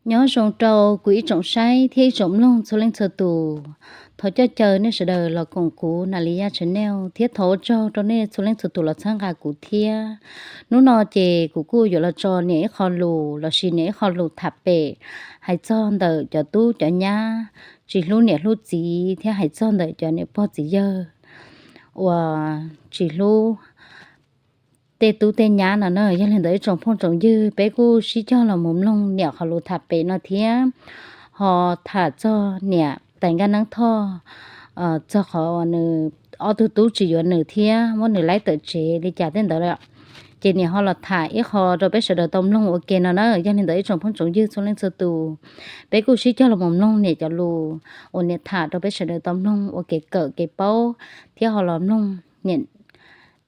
Nyob zoo rau kuv ib tsoom saib thiab ib tsoom mloog txhua leej txhua tus. Thov coj caw nej sawv daws los koom kuv Nas Li Yaj Channel thiab thov ua tsaug rau nej txhua leej txhua tus los txhawb nqa kuv thiab. Hnub no ces kuv kuj yuav los tso niam ib qho lus lossis niam ib qho lus tham pem hais txog ntawm cov tub cov nyab tsis hlub niam hlub txiv thiab hais txog ntawm cov niam pog txiv yawg uas tsis hlub tej tub tej nyab no na. Yog li ntawd ib tsoom phooj tsoom ywg, peb kuj sib cog los mus mloog niam qhov lus tham pem no thiab ho tham txog niam tais Nkaj Neeb Thoj, txog qhov uas nws ob tug tub tsis yuav nws thiab muab nws laib tawm tsev li cas tej ntawd lawm. Ces niam ho los tham ib qho rau peb sawv daws tau mloog ua ke no na. Yog li ntawd ib tsoom phooj tsoom ywg txhua leej txhua tus, peb kuj sib cog los mus mloog niam cov lus uas niam tham rau peb sawv daws tau mloog ua kev kawm kev paub thiab ho los mloog niam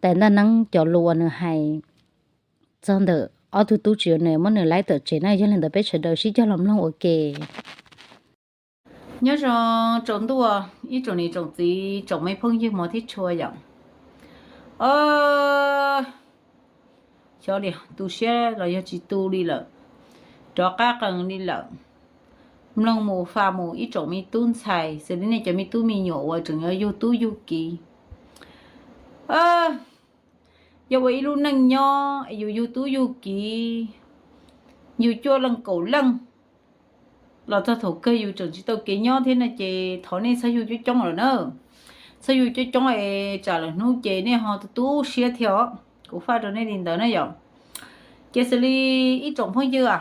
tais Nkaj Neeb cov lus uas nws hais txog ntawm ob tug tub tsis yuav nws muab nws laib tawm tsev na. Yog li ntawd peb sawv daws sib cog los mloog ua ke. Nyob zoo tsaus ntuj ib tsoom niam tsoom txiv tsoom me phooj ywg hmov thiab tshua yom. Xyov li tu siab los yog tsis tu li lawm, rov qab qees li lawm. Mloog mus faj mus ib tsoom me tub ntxhais xws li nej cov me tub me nyuam uas tseem yuav yug tub yug kiv. Yog ua ib lub neej nyob es yus yug tub yug kiv, yug cuaj leej kaum leej los txog thaum kawg yus tseem tsis tau kev nyob thiab no ces thov nej txhob yug coob coob lawm na. Txhob yug coob coob es tsam lwm hnub ces nej ho tu tu siab thiab os. Kuv faj rau nej li ntawd na yom. Ces xws li ib tsoom phooj ywg a,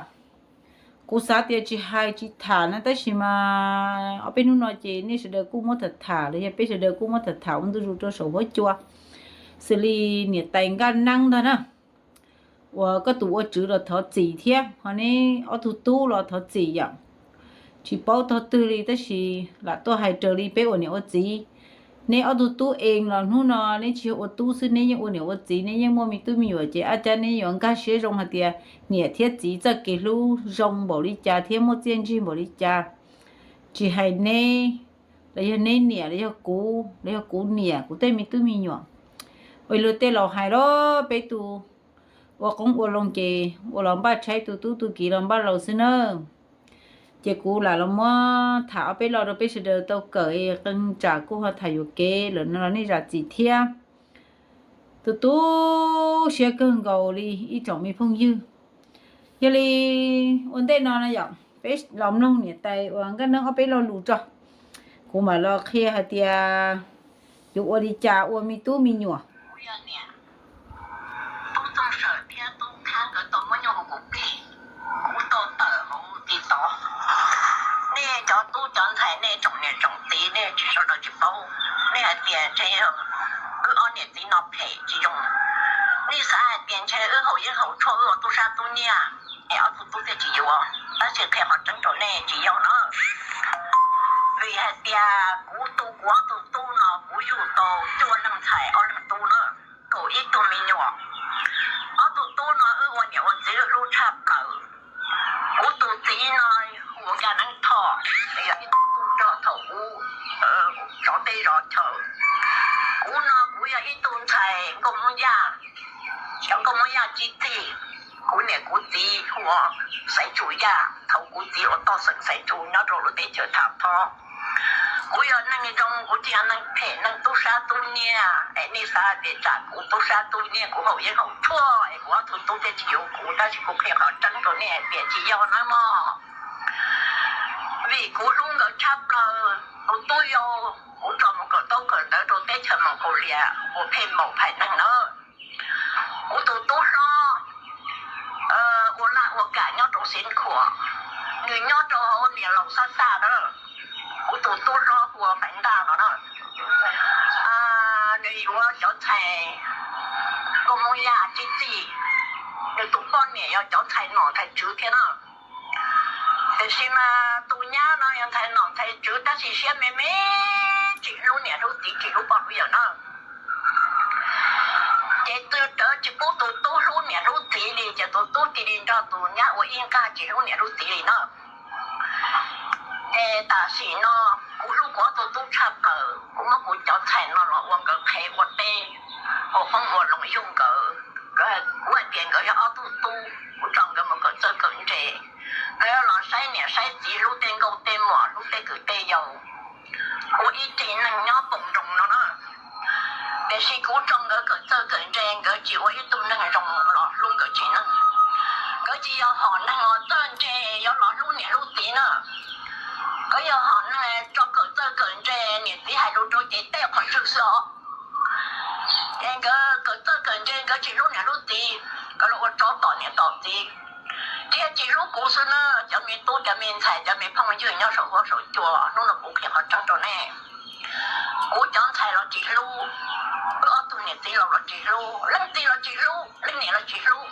kuv xav tias tsis hais tsis tham na tab sis mas ob peb hnub no ces nej sawv daws kuj muab tham tham los yog peb sawv daws kuj muab tham tham ua ntu zus rau saum huab cua. Xws li niam tais Nkaj Neeb ntag na, uas koj tus ua tswv los thov txim thiab ho neb ob tug tub los thov txim yom. Tsis paub tog twg li tab sis lam tuaj hais raws li peb ua niam ua txiv. Neb ob tug tub ees los hnub no neb tsis yog ua tub xwb, neb yeej ua niam ua txiv, neb yeej muaj me tub me nyuam ces ab cab neb yuav nkag siab zoo hais tias niam thiab txiv txoj kev hlub zoo npaum li cas thiab muaj txiaj ntsig npaum li cas. Tsis hais neb, los yog neb niam, los yog kuv, los yog kuv niam, kuv tej me tub me nyuam, ua luag tej laus hais los peb tus ua qoob ua loo ces ua los npaj tshaib, tus tub tus kiv los npaj laus xwb nawb. Ces kuv lam los muab tham ob peb lo rau peb sawv daws tau kawm, qee tsam kuj ho tham yuam kev lawm no los nej zam txim thiab. Tu tu siab kawg nkaus li ib tsoom me phooj ywg. Yog li ua ntej no na yom, peb los mloog niam tais uas Nkaj Neeb ob peb lo lus tso, kuv mam los qhia hais tias yuav ua li cas ua me tub me nyuam. Tub Txooj Sawm thiab Tub Khab nkawd tau muab nyuj hauv kuv plig, kuv tau tawm hauv ti tod. Nej cov tub cov ntxhais, nej tsoom niam tsoom txiv, nej tsis sawv daws tsis paub. Nej hais tias ntshe wb ob niam txiv no phem tsis zoo. Nej xav hais tias ntshe wb haus yeeb haus tshuaj, wb ua tub sab tub nyiag es ob tug tub thiaj tsis yuav. Tab sis qhia qhov tseeb rau nej, tsis yog na. Vim hais tias kuv tu kuv ob tug tub no kuv yug tau cuaj leej ntxhais ob leeg tub na, kaum ib tug me nyuam. Ob tug tub no wb ua niam ua txiv wb hlub tshaj plaws. Kuv tus txiv no hu ua Nkaj Neeb Thoj, yog ib tug tub rog thaum ub, tsov teb zov chaw. Kuv no kuv yog ib tug ntxhais Nkauj Hmoob Yaj, cov Nkauj Hmoob Yaj tsib txij. Kuv niam kuv txiv hu ua Xaiv Tsu Yaj, thaum kuv txiv ua toj xeem Xaiv Tsu nyob rau lub teb chaws Tham Thob. Kuv yog neeg zoo, kuv tsis yog neeg phem neeg tub sab tub nyiag es nej xav tias tsam kuv tub sab tub nyiag, kuv haus yeeb haus tshuaj es kuv ob tug tub thiaj tsis yuav kuv, tab sis kuv qhia qhov tseeb rau nej hais tias tsis yog na mog. Vim kuv hlub nkawd tshaj plaws, kuv tub yau kuv tso mus kawm ntaub kawm ntawv rau teb chaws Mos Kaus Lias ua pheej maum phais neeg na. Kuv tus tub hlob ua laj ua kam nyob rau Xeev Khuam, nws nyob rau hauv Niam Laus Xab Xaj na. Kuv tus tub hlob hu ua Faiv Ntaj no na. Nws yuav cov ntxhais Nkauj Hmoob Yaj tsib txij, nws tus poj niam yog cov ntxhais nom ntxhais tswv thiab na. Tiam sis mas tus nyab no yog ntxhais nom ntxhais tswv tab sis siab me me, tsis hlub niam hlub txiv tsis hlub poj hlub yawm na. Ces txwm rawv tsis pub tus tub hlub niam hlub txiv li, ces tus tub cia li nrog tus nyab ua ib nqag tsis hlub niam hlub txiv li na. Ces tam sim no kuv hlub kuv ob tug tub tshaj plaws, kuv muab kuv cov ntxhais no los ua nkawd qhev ua teb, ua qoob ua loo yug nkawd. Kuv hais tias nkawd yog ob tug tub, kuv tso nkawd mus kawm txawj kawm ntse, nkawd yuav los saib kwv tej yaus ua ib tsev neeg nyob poom nroos no na. Tiam sis kuv tso nkawd kawm txawj kawm ntse, nkawd tsis ua ib tug neeg zoo los hlub nkawd tsev neeg. Nkawd tsis yog hom neeg uas txawj ntse yuav los hlub niam hlub txiv na. Nkawd yog hom neeg tso kawm txawj kawm ntse, niam txiv hais lus rau ces tej qhov tswg xwb os. Ces nkawd kawm txawj kawm ntse, nkawd tsis hlub niam hlub txiv, nkawd los ua tsov tom niam tom txiv, thiab tsis hlub kuv xwb na. Cov me tub cov me ntxhais cov me phooj ywg nyob saum huab saum cua, hnub no kuv qhia qhov tseeb rau nej. Kuv cov ntxhais los tsis hlub, wb ob tug niam txiv laus los tsis hlub, leej txiv los tsis hlub, leej niam los tsis hlub.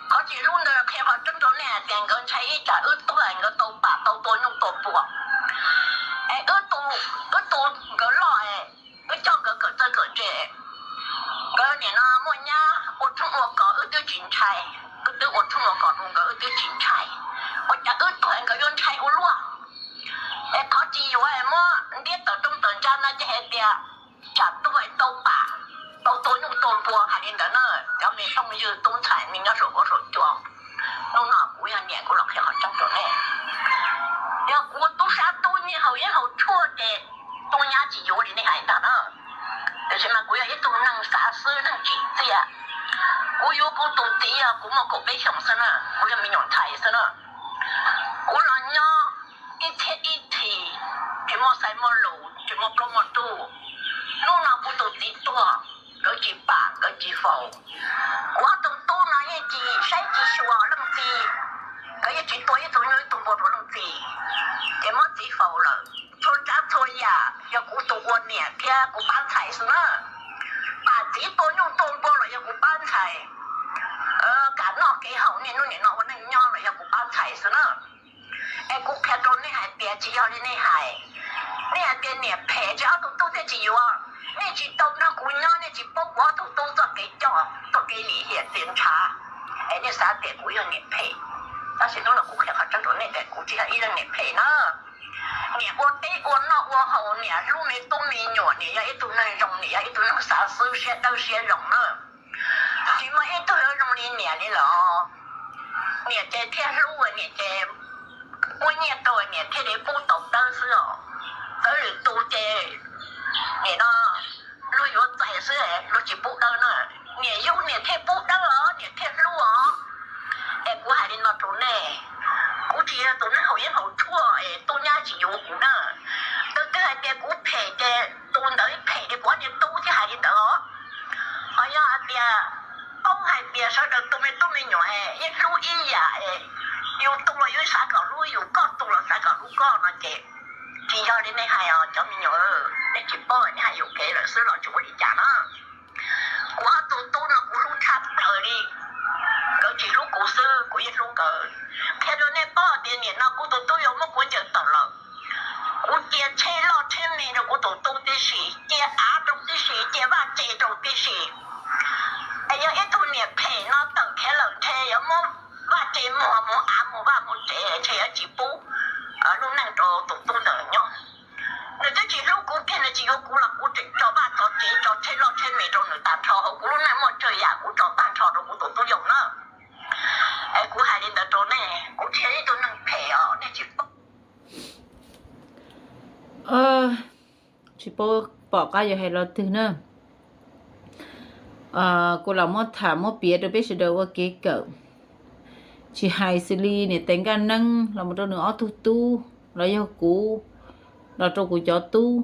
Qhov tsis hlub ntawd qhia qhov tseeb rau nej hais tias nkawd ntshai ib tsam wb tuag nkawd tau pam tau tua nyuj tua npua. Es wb tu, wb tu nkawd loj, wb coj nkawd kawm txawj kawm ntse. Nkawd nim no muaj nyab ua tshoob ua kos wb twb tsis ntshai, wb twb ua tshoob ua kos rau nkawd wb twb tsis ntshai. Ua cas wb tuag nkawd yuav ntshai ua luaj? Es qhov tsis yuav muab ntiab tawm rooj tawm ntsa no ces hais tias tsam tuag tau pam, tau tua nyuj tua npua hais li ntawd na. Cov me phooj ywg tub ntxhais me nyob saum huab saum cua, hnub no kuv yog niam kuv los qhia qhov tseeb rau nej. Yog kuv tub sab tub nyiag haus yeeb haus tshuaj ces tub nyab tsis yuav li nej hais ntag na. Tiam sis mas kuv yog ib tug neeg xav xwb neeg tsim txiaj. Kuv yuav kuv tus txiv yog kuv muaj kaum peb xyoos xwb na, kuv yog me nyuam ntxhais xwb na. Kuv los nyob ib txhiab ib txhis, tsis muaj xaiv muaj lus, tsis muaj plaub muaj ntug. Hnub no kuv tus txiv tuag, nkawd tsis pam nkawd tsis faus. Kuv ob tug tub no yeej tsis saib tsis xyuas leej txiv, nkawd yeej tsis tua ib tug nyuj ib tug npua rau leej txiv, ces muab txiv faus lawm. Txhua tsav txhua yam yog kuv tus ua niam thiab kuv pab ntxhais xwb na. Pam txiv tua nyuj tua npua los yog kuv pab ntxhais. Kam noj kev haus niaj hnub nim no ua neej nyob los yog kuv pab ntxhais xwb na. Es kuv qhia rau nej hais tias tsis yog li nej hais. Nej hais tias niam phem ces ob tug tub thiaj tsis yuav. Nej tsis tau nrog kuv nyob nej tsis paub kuv ob tug tub txoj kev coj, txoj kev lim hiam txias ntshav. Es nej xav tias kuv yog niam phem. Tab sis hnub no kuv qhia qhov tseeb rau nej tias kuv tsis yog ib leeg niam phem na. Niam ua teb ua noj ua haus, niam hlub me tub me nyuam, niam yog ib tug neeg zoo, niam yog ib tug neeg xav xwb siab dawb siab zoo na. Tsis muaj ib tug yuav zoo li niam li lawm. Niam ces thiaj hlub, niam ces muaj nyiaj rau niam thiaj li pub tau dawb xwb os. Txawm lwm tus ces nim no luag yuav txais xwb, luag tsis pub dawb na. Niam yug niam thiaj pub dawb os, niam thiaj hlub os. Es kuv hais li no rau nej, kuv tsis yog tus neeg haus yeeb haus tshuaj es tub nyab tsis yuav kuv na. Tus twg hais tias kuv phem ces tus ntawd phem li kuv ob niag tub thiaj hais li ntawd os. Ho yog hais tias paub hais tias sawv daws tus me tub me nyuam es yeej hlub ib yam es, yus tu los yus xav kom hlub yus, koj tu los xav kom hlub koj no ces tsis yog li nej hais os cov me nyuam. Nej tsis paub, nej hais yuam kev lawm xwb los tsis ua li cas na. Kuv ob tug tub no kuv hlub tshaj plaws li. Nkawd tsis hlub kuv xwb kuv yeej hlub nkawd. Qhia rau nej paub tias nim no kuv tus tub yuav muab kuv ncaws tawm lawm. Kuv cia tsheb loj tsheb me rau kuv tus tub tib si, cia av rau tib si, cia vaj tse rau tib si. Es yog ib tug niam phem no tawm khiav lawm ntshe yuav muab vaj tse muag, muag av muag vaj muag tsev, ntshe yuav tsis pub lub neej rau tus tub ntawd nyob. Nws twb tsis hlub kuv kiag, nws tsis yuav kuv los kuv tseem tso vaj tso tsev, tso tsheb loj tsheb me rau nws tag nrho, hauv kuv lub neej muaj tsawg yam kuv tso tag nrho rau kuv tus tub yau na. Es kuv hais li ntawd rau nej, kuv tsis yog ib tug neeg phem os, nej tsis paub. Tsis paub pom qab yuav hais lo twg na. Kuv lam muab tham muab piav rau peb sawv daws ua kev kawm. Tsis hais xws li niam tais Nkaj Neeb los mus rau nws ob tug tub, los yog kuv los rau kuv cov tub.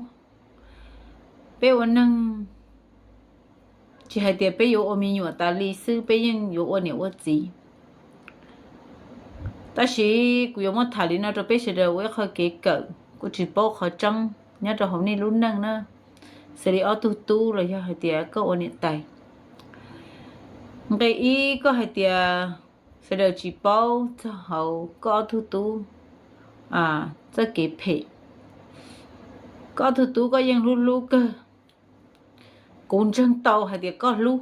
Peb ua neeg, tsis hais tias peb yuav ua me nyuam tas li xwb, peb yeej yuav ua niam ua txiv. Tab sis kuv yuav muab tham li no rau peb sawv daws ua ib qho kev kawm, kuv tsis paub qhov tseeb nyob rau hauv nej lub neej na. Xws li ob tug tub los yog hais tias koj ua niam tais, nqe ib koj hais tias sawv daws tsis paub txog hauv koj ob tug tub txoj kev phem. Koj ob tug tub koj yeej hlub hlub kawg. Kuv ntseeg tau hais tias koj hlub.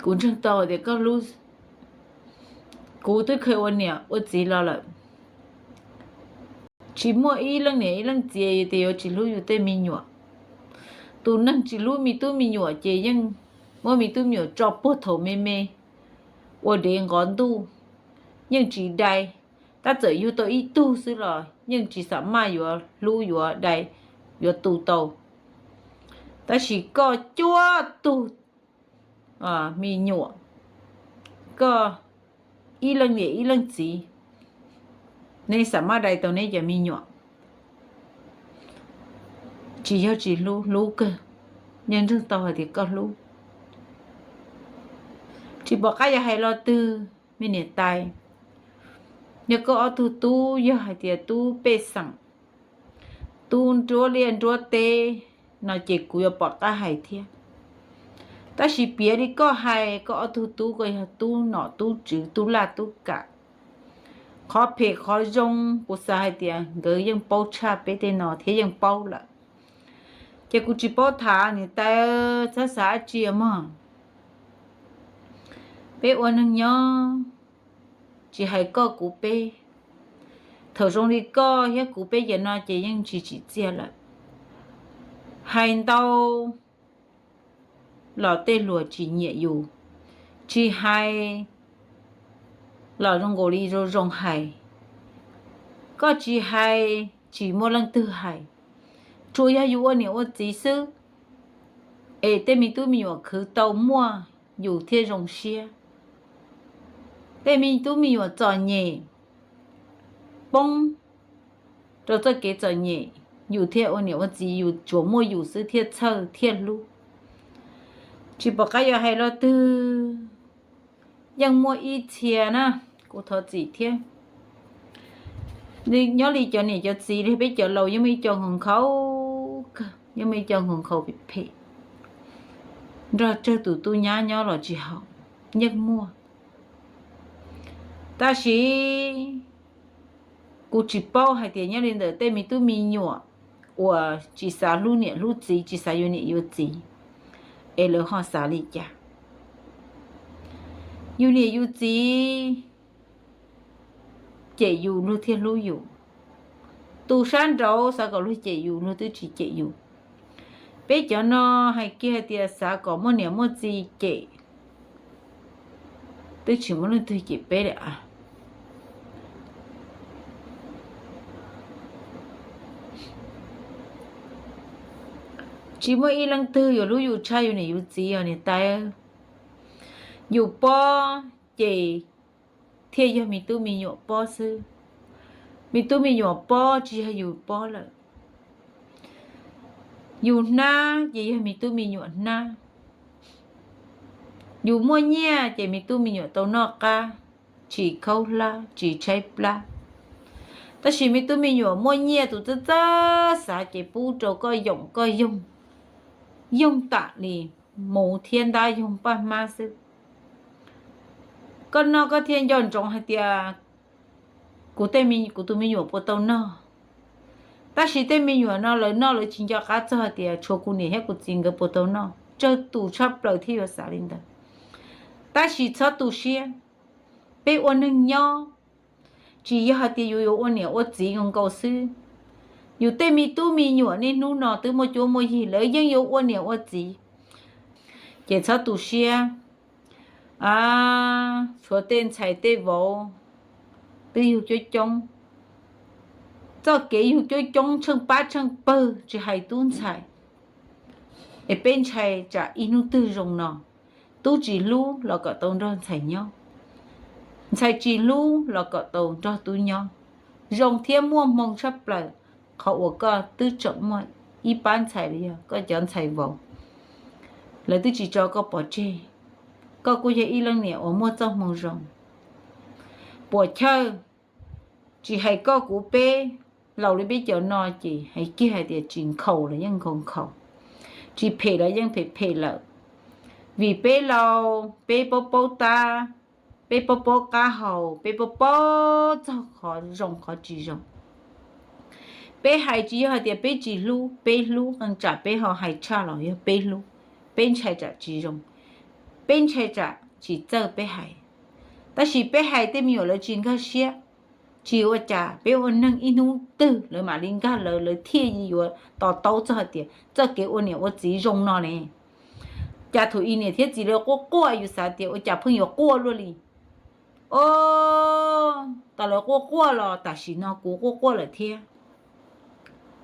Kuv ntseeg tau hais tias koj hlub. Kuv twb kheev ua niam ua txiv los lawm. Tsis muaj ib leej niam ib leej txiv tias yuav tsis hlub yus tej me nyuam. Tus neeg tsis hlub me tub me nyuam ces yeej muab me tub me nyuam tso puag thaum me me ua dev nqov ntuj. yeej tsis dai, tab txawm yug tau ib tug xwb los yeej tsis xam maj yuav hlub yuav dai, yuav tu tau. Tab sis koj cuaj tug me nyuam, koj ib leej niam ib leej txiv, neb xam maj dai tau neb cov me nyuam. Tsis yog tsis hlub, hlub kawg, yeej nrog tau hais tias koj hlub. Tsis pom qab yuav hais lo twg, me niam tais. Yog koj ob tug tub yog hais tias tub pej xeem, tub nruab liaj nruab teb no ces kuv yuav pom qab hais thiab. Tab sis piav li koj hais, koj ob tug tub, koj yog tub nom tub tswv, tub laj tub kam. Qhov phem qhov zoo kuv xav hais tias nkawd yeej paub tshaj peb tej no thiab yeej paub lawm. Ces kuv tsis paub tham, niam tais, txhob xav dab tsi mog. Peb ua neeg nyob, tsis hais koj kuv peb, thaum zoo li koj thiab kuv peb cov no ces yeej tsis tsim txiaj lawm. Hais ntau los tej hluas tsis nyiam yus, tsis hais los zoo nkaus li zoo zoo hais. Koj tsis hais tsis muaj leej twg hais, tsuas yog yus ua niam ua txiv xwb, es tej me tub me nyuam khwv tau muaj yus thiaj zoo siab. Tej me tub me nyuam txom nyem, poob rau txoj kev txom nyem, yus thiaj ua niam ua txiv, yus tsuas muaj yus xwb thiaj txhawj thiaj hlub. Tsis pom qab yuav hais lo twg, yeej muaj ib txhia na, kuv thov txim thiab. Nyob li cov niam cov txiv li peb cov laus yeej muaj ib co nkhaus nkhaus kawg, yeej muaj ib co nkhaus nkhaus phem phem, nrog tsawg tus tub nyab nyob los tsis haum, yeej muaj. Tab sis kuv tsis paub hais tias nyob li ntawm tej me tub me nyuam uas tsis xav hlub niam hlub txiv, tsis xav yuav niam yuav txiv, es lawv ho xav li cas. Yus niam yus txiv cem yus luag thiaj hlub yus. Tus sab nraud xav kom luag cem yus luag twb tsis cem yus. Peb cov no hais kiag hais tias xav kom muaj niam muaj txiv cem, twb tsis muaj leej twg cem peb li. Tsis muaj ib leej twg yuav hlub yus tshaj yus niam yus txiv os niam tais. Yus pob ces thiaj yog me tub me nyuam pob xwb. Me tub me nyuam pob tsis yog yus pob lawm. Yus hnab ces yog me tub me nyuam hnab. Yus muaj nyiaj ces me tub me nyuam tau noj qab, tsis khaub hlab tsis tshaib plab. Tab sis me tub me nyuam muaj nyiaj tus txawj txawj xav ces pub rau koj yoom koj yoog, yoog tam li muv thiab ntab yoog paj hmab xwb. Koj noj koj thiaj nco ntsoov hais tias kuv tej, kuv tus me nyuam puas tau noj. Tab sis tej me nyuam no lawv noj lawv tsis nco qab txog hais tias tshuav kuv niam thiab kuv txiv nkawd puas tau noj, tsawg tus tshaj plaws thiaj yuav xav li ntawd. Tab sis txhob tu siab, peb ua neeg nyob, tsis yog hais tias yus yuav ua niam ua txiv nkaus nkaus xwb. Yus tej me tub me nyuam niaj hnub no twb muaj cuab muaj yig, lawv yeej yuav ua niam ua txiv. Ces txhob tu siab. Tshuav tej ntxhais tej vauv twb yug coob coob, txoj kev yug coob coob tsheej pab tsheej pawg tsis hais tub ntxhais. Es peb ntshai tsam ib hnub twg zoo no, tub tsis hlub los kom tau nrog ntxhais nyob, ntxhais tsis hlub los kom tau nrog tub nyob. Zoo thiab muaj hmoo tshaj plaws qhov uas koj twb tseem muaj ib pab ntxhais los yog koj cov ntxhais vauv, lawv twb tsis tso koj pov tseg. Koj kuj yog ib leej niam uas muaj txoj hmoo zoo. Puas chawj, tsis hais koj kuv peb, laus li peb cov no ces hais kiag hais tias tsis nkhaus los yeej nkhaus nkhaus, tsis phem los yeej phem phem lawm. Vim peb laus peb paub paub tab, peb paub paub qab hau, peb paub paub txog qhov zoo qhov tsis zoo. Peb hais tsis yog hais tias peb tsis hlub, peb hlub, qee tsam peb ho hais tshaj los yog peb hlub. Peb ntshai tsam tsis zoo, peb ntshai tsam tsis txawj peb hais. Tab sis peb hais tej me nyuam lawv tsis nkag siab, tsis ua cas, peb ua neeg ib hnub twg lawv mam li nkag lawv, lawv thiaj yuav to taub txog hais tias txoj kev ua niam ua txiv zoo no ne. Cas thaum ub niam thiab txiv lawv quaj quaj yus xav tias ua cas pheej yuav quaj luaj li. O, tas lawv quaj quaj los tam sim no kuv quaj quaj lawm thiab.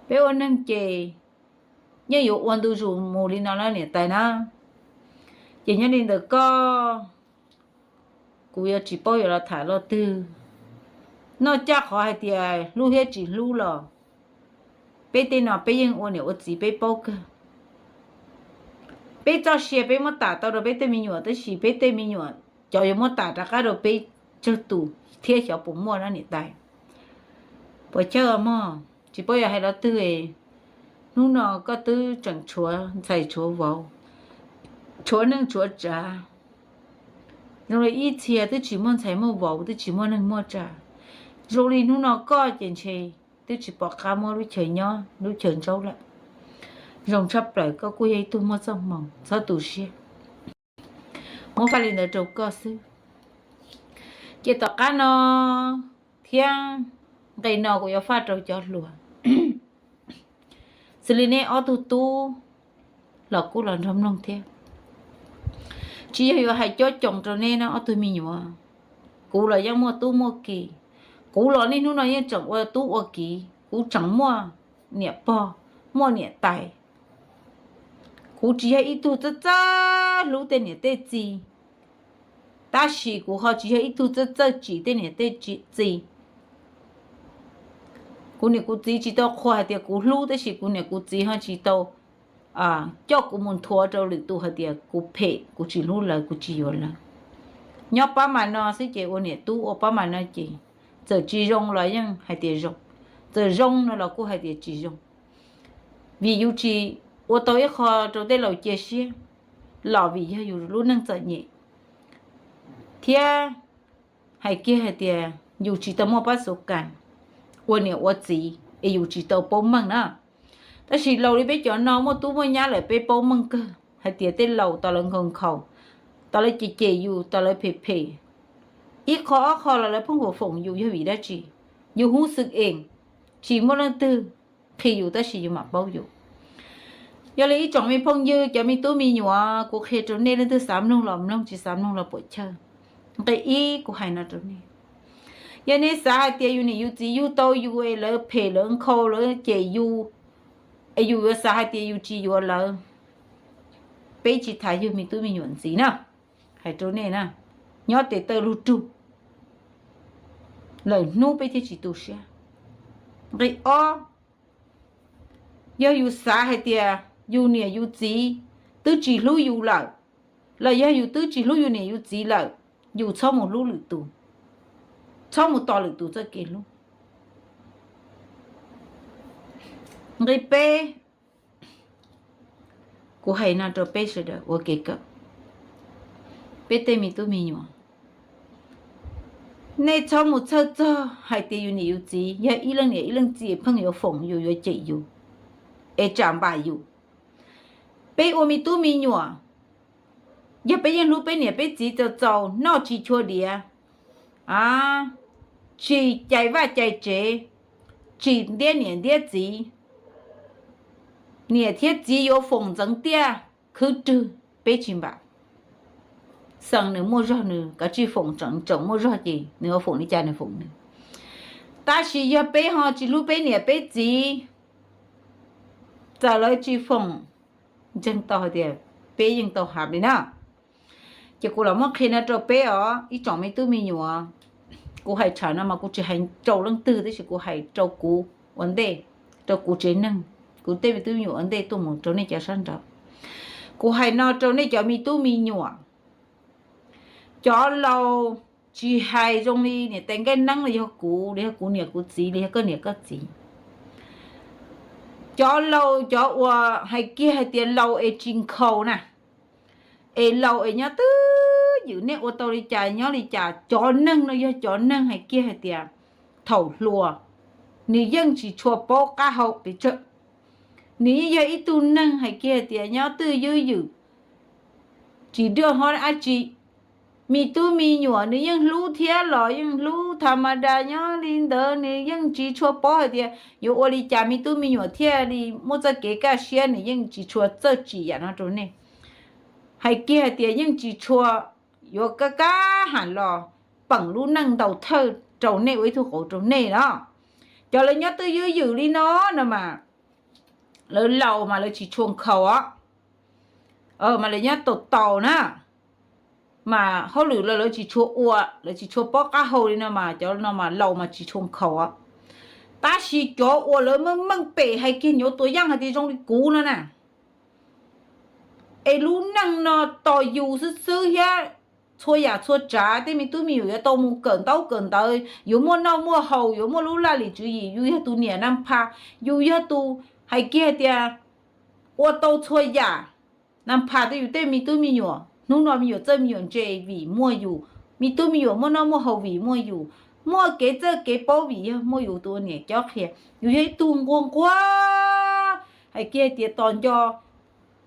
Peb ua neeg ces yeej yuav ua ntu zus mus li no na niam tais na. Ces nyob li ntawd koj, kuv yuav tsis paub yuav los tham lo twg. Noj caj qhov hais tias hlub thiab tsis hlub los peb tej no peb yeej ua niam ua txiv peb paub kawg. Peb txoj sia peb muab tam tau rau peb tej me nyuam, tab sis peb tej me nyuam cov yuav muab tam rov qab rau peb tsawg tus thiab xyov puas muaj na niam tais. Puas chawj mog, tsis paub yuav hais lo twg. Hnub no koj twb tseem tshuav ntxhais tshuav vauv, tshuav neej tshuav tsav. Zoo li ib txhia twb tsis muaj ntxhais muaj vauv, twb tsis muaj neej muaj tsav. Zoo li hnub no koj ces ntshe twb tsis pom qab muab lub chaw nyob lub chaw ntsaub lawm. Zoo tshaj plaws koj kuj yog ib tug muaj txoj hmoo, txhob tu siab. Muab faj li ntawd rau koj xwb. Ces tom qab no thiab nqe no kuv yuav faj rau cov hluas, xws li nej ob tug tub los kuj los nrog mloog thiab. Tsis yog yuav hais cob coos rau nej na ob tug me nyuam. Kuv los yeej muaj tub muaj kiv. Kuv los niaj hnub no yeej tseem ua tub ua kiv, kuv tseem muaj niam pog, muaj niam tais. Kuv tsis yog ib tug txawj txawj hlub tej niam tej txiv, tab sis kuv ho tsis yog ib tug txawj txawj tsim tej niam tej txiv. Kuv niam kuv txiv tsis tau qhuas hais tias kuv hlub, tab sis kuv niam kuv txiv ho tsis tau coj kuv mus nthuav rau lwm tus hais tias kuv phem, kuv tsis hlub lawv, kuv tsis yuav lawv. Nyob pab mas no xwb ces ua niam tub ua pab mas no ces txawm tsis zoo los yeej hais tias zoo, txawm zoo no los kuj hais tias tsis zoo. Vim yus tsis ua tau ib qho rau tej laus cia siab, los vim yog yus lub neej txom nyem, thiab hais kiag hais tias yus tsis tau muaj pab xuv kas ua niam ua txiv es yus tsis tau paub meej na. Tab sis laus li peb cov no muaj tub muaj nyab lawm peb paub meej kawg hais tias tej laus tas lawv nkhaus nkhaus, tas lawv cem cem yus, tas lawv phem phem, ib qho ob qho los lawv pheej foom foom yus yog vim dab tsi? Yus hub xwm ees, tsis muaj leej twg qhi yus tab sis yus mam paub yus. Yog li ib tsoom me phooj ywg, cov me tub me nyuam, kuv qhia rau nej, leej twg xav mloog los mloog, tsis xav mloog los puam chawj. Nqe ib kuv hais no rau nej, yog nej xav hais tias yus niam yus txiv yug tau yus es lawv phem lawv nkhaus lawv cem yus, es yus yuav xav hais tias yus tsis yuav lawv, peb tsis tas yug me tub me nyuam ntxiv na. Hais rau nej na, nyob tes taw lug rug, lawm hnub peb thiaj tsis tu siab. Nqe ob, yog yus xav hais tias yus niam yus txiv twb tsis hlub yus lawm, los yog yus twb tsis hlub yus niam yus txiv lawm, yus txhob mus hlub lwm tus, txhob mus tos lwm tus txoj kev hlub. Nqe peb, kuv hais no rau peb sawv daws ua kev kawm, peb tej me tub me nyuam, nej txhob mus txhawj txog hais tias yus niam yus txiv, yog ib leej niam ib leej txiv pheej yuav foom yus yuav cem yus es tsam npam yus. Peb ua me tub me nyuam, yog peb yeej hlub peb niam peb txiv txaus txaus, noj tsis chua diav, tsis cais vaj cais tsev, tsis ntiab niam ntiab txiv, niam thiab txiv yuav foom ntxeev tiaj khwb rwg, peb tsis npam. Xeem nws muaj zog nws kav tsij foom, tseem muaj zog ces nws yuav foom li cas nws foom nws. Tab sis yog peb ho tsis hlub peb niam peb txiv, txawm lawv tsis foom, ntseeg tau hais tias peb yeej tau hab li na. Ces kuv los muab qhia no rau peb os ib tsoom me tub me nyuam. Kuv hais tsham no mas kuv tsis hais rau leej twg, tab sis kuv hais rau kuv ua ntej, rau kuv tsev neeg, kuv tej me tub me nyuam ua ntej tuaj mus rau nej cov sab nraud. Kuv hais no rau nej cov me tub me nyuam, cov laus, tsis hais zoo li niam tais Nkaj Neeb los yog kuv, los yog kuv niam kuv txiv, los yog koj niam koj txiv. Cov laus, cov uas hais kiag hais tias laus es tsis nkhaus na, es laus es nyob twj ywm, nej ua tau li cas nyob li cas. Cov neeg no yog cov neeg hais kiag hais tias thaum hluas, nws yeej tsis tshua paub qab hau pes tsawg. Nws yeej yog ib tug neeg hais kiag hais tias nyob twj ywm ywm, tsis dua hov dab tsi. Me tub me nyuam nws yeej hlub thiab los yeej hlub tha ma da nyob li ntawd, nws yeej tsis tshua paub hais tias yuav ua li cas me tub me nyuam thiaj li muaj txoj kev kaj siab, nws yeej tsis tshua txawj tsim yam no rau nej. Hais kiag hais tias yeej tsis tshua yuav kaj kaj ham los peem lub neej ntaus thawj rau nej, ua ib tug qauv rau nej no. Cov lawv nyob twj ywm li no no mas lawv laus mas lawv tsis tshua nkhaus os, mas lawv nyob tau tau na, mas hauj lwm los lawv tsis tshua ua, lawv tsis tshua paub qab hau li no mas cov no mas laus mas tsis tshua nkhaus os. Tab sis cov uas lawv meej meej pem hais kiag nyuav tua yaj hais tias zoo li kuv no na, es lub neej no tos yus xwb xwb thiab, txhua yam txhua tsav tej me tub me nyuam yuav tau mus kawm ntaub kawm ntawv, yuav muaj noj muaj haus, yuav muaj lub laj lim tswv yim, yus yog tus niam na pha, yus yog tus hais kiag tias ua tau txhua yam na pha rau yus tej me tub me nyuam. Hnub no me nyuam txawj me nyuam ntse vim muaj yus, me tub me nyuam muaj noj muaj haus vim muaj yus, muaj kev txawj kev paub vim yog muaj yus tus ua niam cob qhia. Yus yog ib tug nquag nquag, hais kiag tias tos nco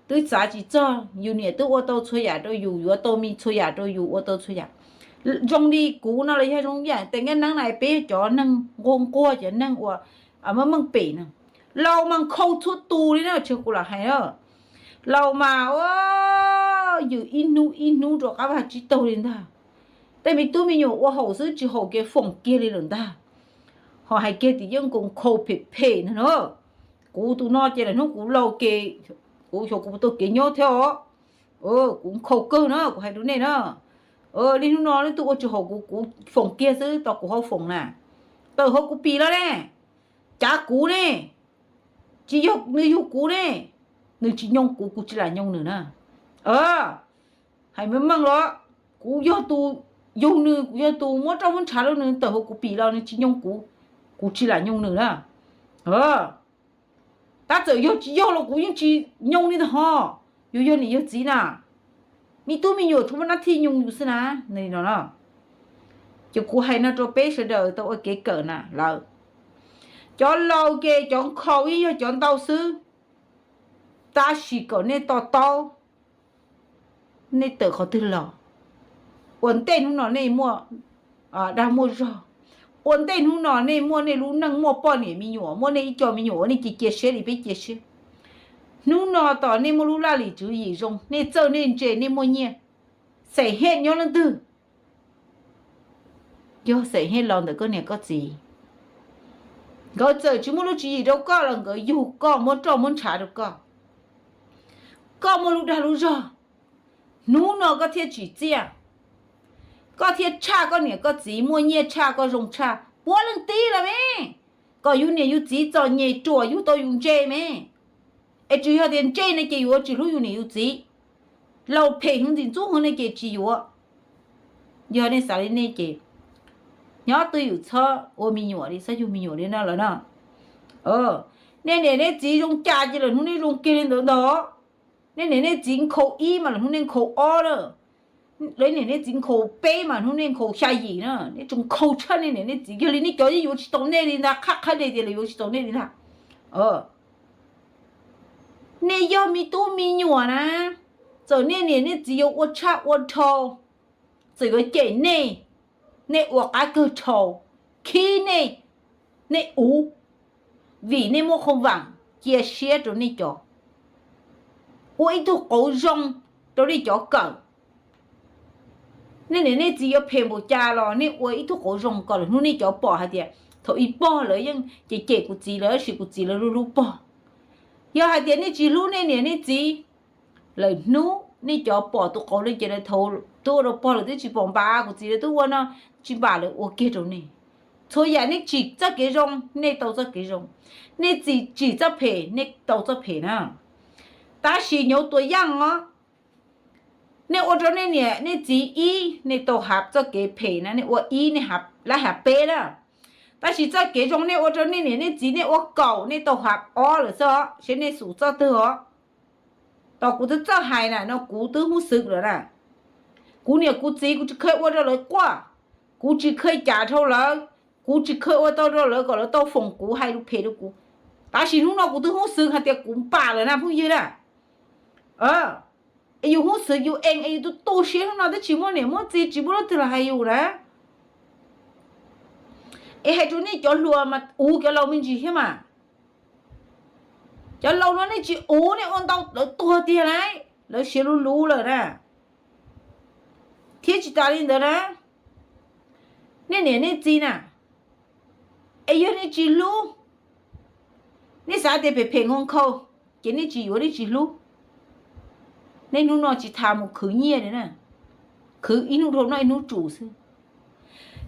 twb txav tsis txog, yus niam twb ua tau txhua yam rau yus, yuav tau me txhua yam rau yus, ua tau txhua yam. Zoo li kuv no los yog zoo yam tes nkaj neeb na, peb yog cov neeg nquag nquag, cov neeg uas meej meej pem na, laus mas nkhaus txhua tus li na, tsis yog kuv lam hais na. Laus mas ua yws ib hnub ib hnub rau qab vaj tsib taug li ntag. Tej me tub me nyuam ua haum xwb tsis haum kiag foom kiag li lawm ntag. Ho hais kiag tias yeej nkaus nkhaus phem phem ntag na. Kuv tus no ces lawm hnub kuv laus ces kuv xyov kuv puas tau kev nyob thiab os. Kuv nkhaus kawg na, kuv hais rau nej na. Li hnub no leej twg ua tsis haum kuv, kuv foom kiag xwb, tos kuv ho foom na. Tawm hauv kuv pim los ne, cav kuv ne, tsis yog nws yug kuv ne, nws tsis nyoo kuv, kuv tsis lam nyoo nws na. Hais meej meej los, kuv yog tus yug nws, kuv yog tus muab roj muab ntshav rau nws, tawm hauv kuv pim los nws tsis nyoo kuv, kuv tsis lam nyoo nws na. Tab txawm yog tsis yog los kuv yeej tsis nyoo li ntag ho. Yus yog niam yog txiv na, me tub me nyuam tsuas muaj nab thij nyoo yus xwb na. No, ces kuv hais no rau peb sawv daws tau ua kev kawm na lawm. Cov laus ces cov nkhaus yeej yog cov ntau xwb, tab sis kom nej to taub, nej tawm qhov twg los, ua ntej hnub no nej muaj dag muaj zog, ua ntej hnub no nej muaj nej lub neej, muaj poj niam me nyuam, muaj nej ib co me nyuam uas nej cia cia siab li peb cia siab. Hnub no tos nej muaj lub laj lim tswv yim zoo, nej txawj nej ntse, nej muaj nyiaj, Xeem Hej nyob leej twg? Yog Xeem Hej los ntawm koj niam koj txiv, nkawd txawm tsis muaj lub tswv yim rau koj los nkawd yug koj, muab roj muab ntshav rau koj. Koj muaj lub dag lub zog, hnub no koj thiaj tsim txiaj, koj thiaj tshaj koj niam koj txiv, muaj nyiaj tshaj, koj zoo tshaj, puav leej tib lawm me. Kom yus niam yus txiv txom nyem ruam yug tau yus ntse me. Es tsis yog tias ntse ne ces yuav tsis hlub yus niam yus txiv, laus phem hwv ntxim ntxub hwv ne ces tsis yuav. Yog nej xav li nej ces nyob twj ywm, txhob ua me nyuam li, txhob yug me nyuam li no lawm na. Nej niam nej txiv zoo cas ces lawm hnub nej zoo kiag li ntawd ntag. Nej niam nej txiv nkhaus ib mas lawm hnub nej nkhaus ob na. Lawv niam nej txiv nkhaus peb mas hnub nej nkhaus xya yim na. Nej tseem nkhaus tshaj nej niam nej txiv, yog li nej cov yeej yuav tsis tau nej li ntag, qhab qhab de tias lawv yuav tsis tau nej li ntag. Nej yog me tub me nyuam na, txawm nej niam nej txiv yuav ua tshaj ua dhau, txawm yuav cem nej, nej ua qab kawg dhau, khib nej, nej uv, vim nej muaj qhov vaam cia siab rau nej cov, ua ib tug qauv zoo rau nej cov kawm. Nej niam nej txiv yuav phem npaum cas los nej ua ib tug qauv zoo kom lwm hnub nej cov pom hais tias thaum ub pog lawv yeej cem cem kuv txiv lawm, tab sis kuv txiv lawv hlub hlub pog. Yog hais tias nej tsis hlub nej niam nej txiv, lwm hnub nej cov pom tus qauv no ces lawv thaum twb ua rau pog lawm twb tsis pom npav, kuv txiv lawv twb ua no tsis npav, lawv ua kiag rau nej. Txhua yam nej tsim txoj kev zoo, nej tau txoj kev zoo. Nej tsim txoj phem, nej tau txoj phem na. Tab sis nyuav tua yaj os, nej ua rau nej niam nej txiv ib, nej tau hav txoj kev phem na, nej ua ib, nej hav, lawv hav peb na. Tab sis txoj kev zoo nej ua rau nej niam nej txiv, nej ua kaum, nej tau hav ob lawm xwb os, seb nej xum txoj twg os. Tos kuv twb txawj hais na no, kuv twb hub xwm lawm na. Kuv niam kuv txiv kuv tsis kheev ua rau lawv quaj, kuv tsis kheev cas dhau lawv, kuv tsis kheev ua tau rau lawv kom lawv tau foom kuv, hais lus phem rau kuv. Tab sis hnub no kuv twb hub xwm hais tias kuv npam lawm na phooj ywg na. Es yus hub xwm yus ees es yus tu tu siab hnub no twb tsis muaj niam muaj txiv, tsis muaj leej twg los hais yus na. Es hais rau nej cov hluas mas uv cov laus me ntsis thiab mas. Cov laus no nej tsis uv, nej ua ntau lawv tuag tiag lauj, lawv siav luv luv lawm na. Thiab tsis tas li ntawd na, nej niam nej txiv na, es yog nej tsis hlub, nej xav tias phem phem nkhaus nkhaus, ces nej tsis yuav nej tsis hlub. Nej hnub no tsis tas mus khwv nyiaj li na, khwv ib hnub dhau noj ib hnub tsum xwb.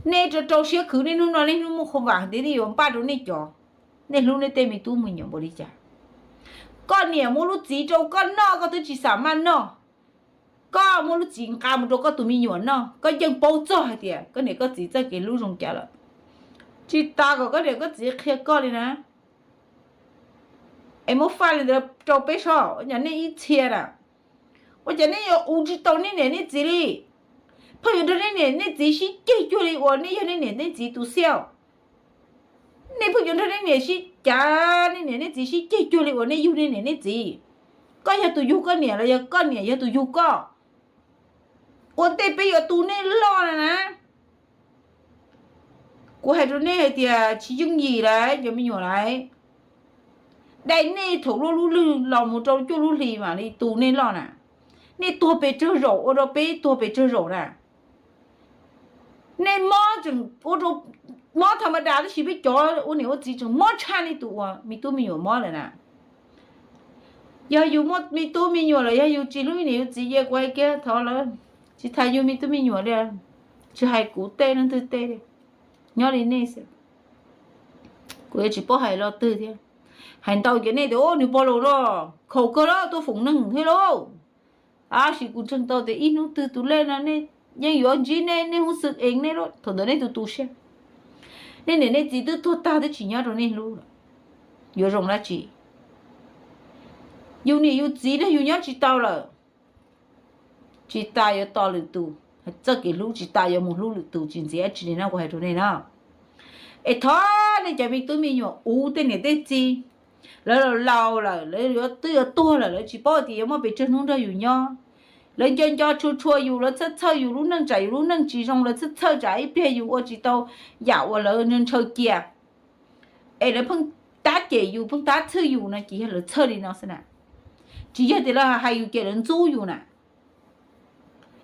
Nej rau rau siab khwv nej hnub no, nej hnub muaj qhua vam tias nej yuav npaj rau nej cov, nej hlub nej tej me tub me nyuam npaum li cas? Koj niam muab lub txiv rau koj noj koj twb tsis xam maj noj, koj muab lub txiv nqa mus rau koj tus me nyuam noj, koj yeej paub txog hais tias koj niam koj txiv txoj kev hlub zoo cas lawm. Tsis tas kom koj niam koj txiv qhia koj li na. Es muab faj li ntawd rau peb soj, ua cas nej ib txhia na, ua cas nej yuav uv tsis tau nej niam nej txiv li? Pheej yuav nrog nej niam nej txiv sib ceg cuag li uas nej yog nej niam nej txiv tus xiaj. Nej pheej yuav nrog nej niam sib cav, nej niam nej txiv sib ceg cuag li uas nej yug nej niam nej txiv. Koj yog tus yug koj niam los yog koj niam yog tus yug koj? Ua ntej peb yuav tu nej loj na na, kuv hais rau nej hais tias tsis yooj yim lawm cov me nyuam lawm. Dai nej thaum luaj lub lwg los mus rau cuaj lub hlis mam li tu nej loj na. Nej tuag pes tsawg zaum ua rau peb tuag pes tsawg zaum na. Nej mob tseem ua rau mob tha ma das tab sis peb cov ua niam ua txiv tseem mob tshaj nej tus uas me tub me nyuam mob lawm na. Yog yus muaj me tub me nyuam lawm, yog yus tsis hlub niam yus txiv ces kuv hais kiag thov lawv tsis tas yus me tub me nyuam li, tsis hais kuv tej leej twg tej li, nyob li nej xwb. Kuv yuav tsis paub hais lo twg thiab. Hais ntau ces nej tias, Ub, nws pog laus no khaum kawg lawm, tuaj foom neeg thiab lauj. Tab sis kuv ntseeg tau tias ib hnub twg tus lej no nej yeej yuav ntsib nej, nej hub xwm eev nej lawm, thaum ntawd nej tus tu siab. Nej niam nej txiv twb tuag tag twb tsis nyob rau nej hlub lawm, yuav zoo dab tsi? Yus niam yus txiv no yus nyob tsis tau lawm, tsis tas yuav tos lwm tus, txoj kev hlub tsis tas yuav mus hlub lwm tus, tsis ntxiv dab tsi li no kuv hais rau nej na. Es thov nej cov me tub me nyuam uv tej niam tej txiv, lawv laus laus lawm, lawv yuav twb yuav tuag lawm, lawv tsis paub tias yuav muaj pes tsawg hnub nrog yus nyob. Lawv nco nco tshua tshua yus, lawv txhawj txhawj yus lub neej tsam yus lub neej tsis zoo, lawv txhawj txhawj tsam ib pliag yus ua tsis tau yam uas lawv ntshaw cia. Es lawv pheej tab cem yus, pheej tab txhwj yus no ces yog lawv txhawj li no xwb na. Tsis yog tias lawv hais yus ces lawv ntxub yus na.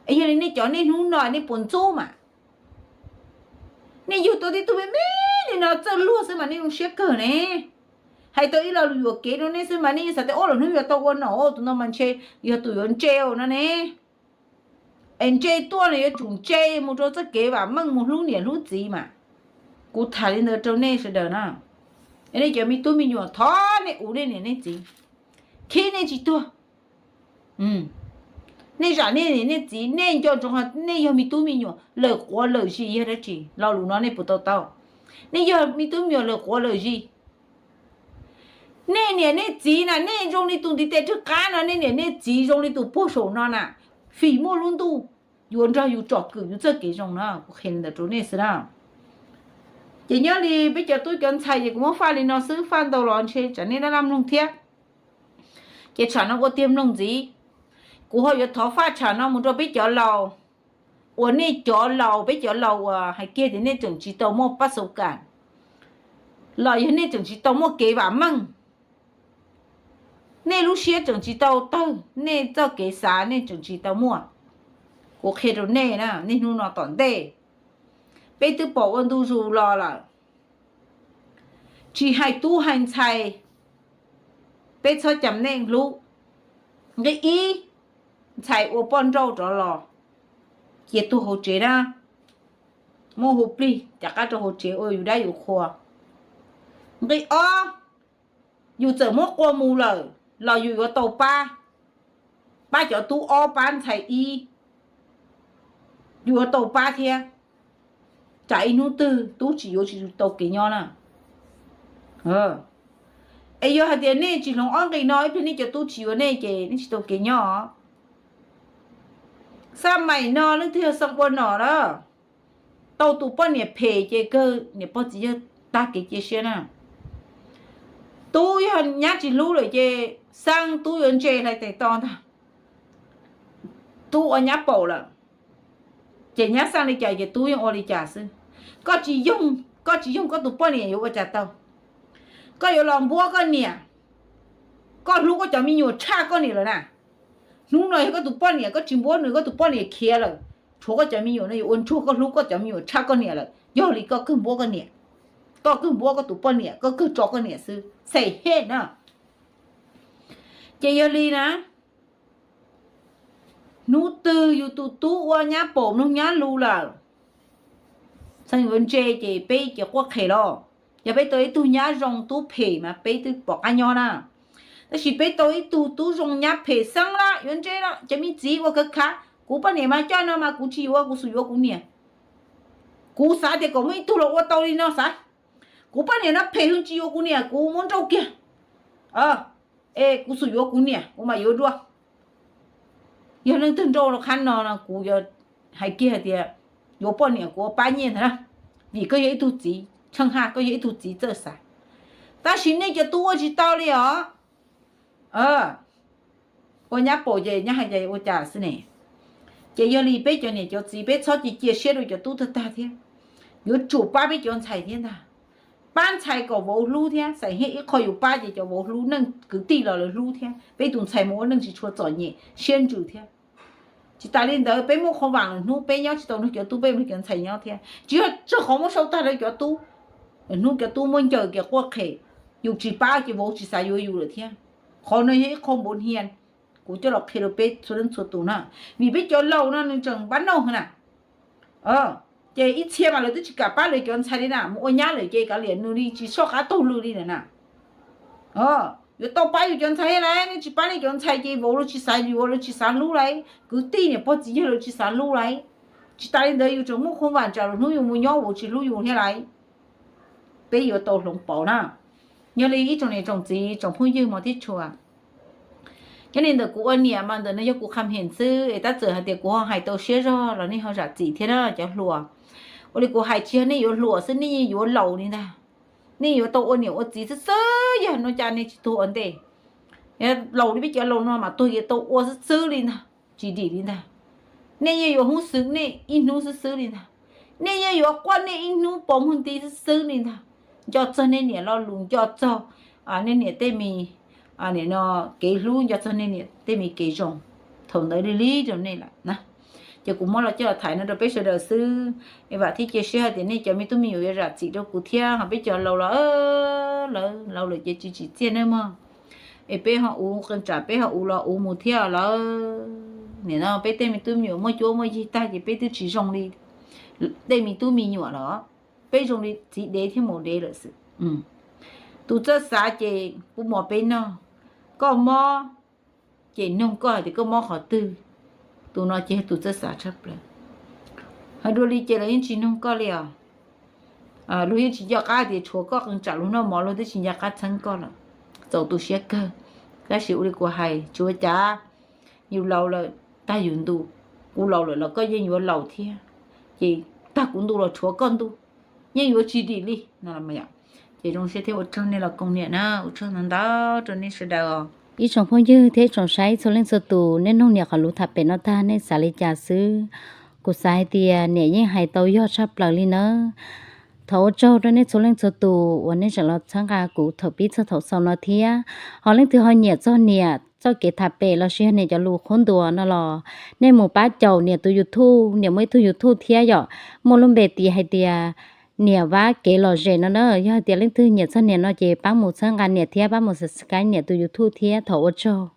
Es yog li nej cov nej hnub no nej puas ntxub mas? Nej yug tau tib tug me me li no txawj luag xwb mas nej zoo siab kawg ne. Hais tau ib lo lus yuam kev rau nej xwb mas nej yeej xav tias ua los hnub yuav tau ua nom tus no mas ntshe yog tus yuav ntse no ne. Es ntse tuaj no yuav tsum ntse mus rau txoj kev vam meej mus hlub niam hlub txiv mas. Kuv tham li ntawd rau nej sawv daws na. Nej cov me tub me nyuam thov nej uv nej niam nej txiv, khib nej tsis tuag. Nej zam nej niam nej txiv, nej nco ntsoov nej yog me tub me nyuam, lawm quav lawm zis yog dab tsi? Lo lus no nej puas to taub? Nej yog me tub me nyuam lawm quav lawm zis. Nej niam nej txiv na, nej zoo li tus ntiv tes rwg qab no, nej niam nej txiv zoo li tus puag saum no na, fim muaj lub ntuj, yuav nrog yus tsom kwm yus txoj kev zoo na, kuv qhia li ntawd rau nej xwb na. Ces nyob li peb cov tub cov ntxhais ces kuv muab faj li no xwb, faj ntau los ntshe tsam nej dab laj mloog thiab. Ces tsham no ua tiag mloog ntxiv, kuv ho yuav thov faj tsham no mus rau peb cov laus, uas nej cov laus, peb cov laus uas hais kiag tias nej tseem tsis tau muaj pab xauv kam, los yog nej tseem tsis tau muaj kev vam meej, nej lub siab tseem tsis tau tawg, nej txoj kev xav nej tseem tsis tau muaj. Kuv qhia rau nej na, niaj hnub no tom ntej, peb twb pom ua ntu zus los lawm. Tsis hais tub hais ntxhais, peb txhob cam neej hlub. Nqe ib, ntxhais ua poj nrauj rov los, cia tuag hauv tsev na, muab hu plig rov qab rau hauv tsev ua yus dab yus qhua. Nqe ob, yus txawm muab qua mus lawm los yus yuav tau pab, pab cov tub ob pab ntxhais ib, yus yuav tau pab thiab. Tsam ib hnub twg tub tsis yuav tsis tau kev nyob na. Es yog hais tias nej tsis hloov ob nqe no, ib pliag nej cov tub tsis yuav nej ces nej tsis tau kev nyob. Xaj maim no leej twg yog xeem ua nom lawm, tau tus poj niam phem ces kawg niam pog txiv yawg tag kev cia siab na. Tub yog nyab tsis hlub lawm ces xeeb tub yuav ntse hlais tes to ntag. Tub ua nyab paum lawm, ces nyab xaj li cas ces tub yeej ua li cas xwb. Koj tsis yoog, koj tsis yoog koj tus poj niam yuav ua cas tau? Koj yuav los npuab koj niam, koj hlub koj cov me nyuam tshaj koj niam lawm na. Hnub no yog koj tus poj niam koj tsis npuab nws, koj tus poj niam khiav lawm, tshuav koj cov me nyuam no yuav ua ntsuag koj hlub koj cov me nyuam tshaj koj niam lawm, yog li koj kawg npuab koj niam, koj kawg npuab koj tus poj niam, koj kawg tso koj niam xwb, xeem hej na. Ces yog li na, hnub twg yus tus tub ua nyab paum mloog nyab lus lawm, txheej yuav ntse ces peb ces quaj qhev los. Yog peb tau ib tug nyab zoo tub phem mas peb twb pom qab nyob na. Tab sis peb tau ib tug tub zoo nyab phem xeeb lawm yuav ntse lawm, cov me txiv ua khawv khav, kuv poj niam mas coj no mas kuv tsis yuav, kuv xum yuav kuv niam. Kuv xav tias kom muaj ib tug los ua tau li no xav. Kuv poj niam no phem hwv tsis yuav kuv niam, kuv muab nrauj kiag. Es kuv xum yuav kuv niam kuv mam yuav dua. Yog leej twg nrauj rau qhab no no kuv yuav hais kiag hais tias yuav poj niam kuv ua pab nyiaj ntag na, vim koj yog ib tug txiv tsheej haj, koj yog ib tug txiv txawj xav. Tab sis nej cov tub ua tsis tau li os. Ua nyab paum ces nyab hais tias ua cas xwb ne. Ces yog li peb cov niam cov txiv peb txhob cia cia siab rau cov tub tag tag thiab. Yuav tsum pab peb cov ntxhais thiab ntag. Pab ntxhais kom vauv hlub thiab, xav hia ib qho yus pab ces cov vauv hlub, neej kwv tij los lawv hlub thiab, peb tus ntxhais mus ua neej tsis tshua txom nyem siab ntsws thiab. Tsis tas li ntawd peb muaj qhov vam lwm hnub peb nyob tsis tau nrog cov tub, peb nrog cov ntxhais nyob thiab. Tsis yog txog qhov muab sau tag rau cov tub, lwm hnub cov tub muab ncaws kiag quaj qhev, yus tsis pab ces vauv tsis xav yuav yus lawm thiab. Qhov no yog ib qho npaum hia kuv coj los qhia rau peb txhua leej txhua tus na, vim peb cov laus no nws tseem npab noj na. Ces ib txhia mas lawv twb tsis kam pab lawv cov ntxhais li na, mus ua nyab lawm ces kav liam nws li, tsis soj qab taug lw li na. Yuav tau pab yus cov ntxhais thiab lauj, nej tsis pab nej cov ntxhais ces vauv lawv tsis xav yuav, lawv tsis xav hlub lauj, kwv tij niam pog txiv yawg lawv tsis xav hlub lauj. Tsis tas li ntawd yus tseem muaj qhov vam tsam lwm hnub yus mus nyob vauv tsis hlub yus thiab lauj. Peb yuav tau hloov pauv na. Yog li ib tsoom niam tsoom txiv tsoom phooj ywg hmov thiab tshua, nyob li ntawm kuv ua niam mas ntawm no yog kuv qham hem xwb es tab txawm hais tias kuv ho hais tau siab zog los nej ho zam txim thiab na cov hluas. Ua li kuv hais tsis yog nej yuav hluas xwb, nej yeej yuav laus li ntag. Nej yuav tau ua niam ua txiv xwb xwb, yog no cas nej tsis tuag ua ntej. Laus li peb cov laus no mas tuag yuav tau ua xwb xwb li ntag, tsis dim li ntag. Nej yeej yuav hnub xwb nej ib hnub xwb xwb li ntag. Nej yeej yuav quaj nej ib hnub pov muag nti xwb xwb li ntag. Nco txog nej niam lo lus, nco txog nej niam tej me, nim no kev hlub, nco txog nej niam tej me kev zoo, thaum ntawd li li rau nej lawm na. Ces kuv muab los coj los tham no rau peb sawv daws xwb. Es vam thiab cia siab hais tias nej cov me tub me nyuam yuav zam txim rau kuv thiab, ho peb cov laus los lawv laus lawm ces tsis tsim txiaj nawb mog. Es peb ho uv qee tsam peb ho uv los uv mus thiab lawm. Nim no peb tej me tub me nyuam muaj cuab muaj yig tag ces peb twb tsis zoo li tej me tub me nyuam los, peb zoo li txiv dev thiab maum dev lawm xwb. Tus txawj xav ces kuv muab peb nug, koj mob ces nug koj hais tias koj mob qhov twg, tus no ces yog tus txawj xav tshaj plaws. Hais dua li ces lawv yeej tsis nug koj li os. Luag yeej tsis nco qab tias tshuav koj qee tsam luag noj mov luag twb tsis nco qab txheeb koj lawm. Txaus tu siab kawg. Tab sis ua li kuv hais tsis ua cas, yus laus lawm tag yus ntu, kuv laus lawm los koj yeej yuav laus thiab, ces tag kuv ntu los tshuav koj ntu, yeej yuav tsis dim li no. Ces zoo siab thiab ua tsaug nej los koom niam na, ua tsaug ntau ntau rau nej sawv daws os. Ib tsoom phooj ywg thiab ib tsoom saib txhua leej txhua tus, nej noog niam qhov lus tham pem no tag nej xav li cas xwb? Kuv xav hais tias niam yeej hais tau yog tshaj plaws li nawb. Thov ua tsaug rau nej txhua leej txhua tus uas nej tseem los txhawb nqa kuv thaum pib txog thaum xaus no thiab. Ho leej twg ho nyiam txog niam txoj kev tham pem lossis yog niam cov lus qhuab ntuas no los nej mus pab caum niam tus YouTube, niam muaj ib tug YouTube thiab yom, muaj lub npe tis hais tias niam Vab Kev Lom Zem no na. Yog hais tias leej twg nyiam txog niam no ces pab mus txhawb nqa niam thiab pab mus subscribe niam tus YouTube thiab, thov ua tsaug.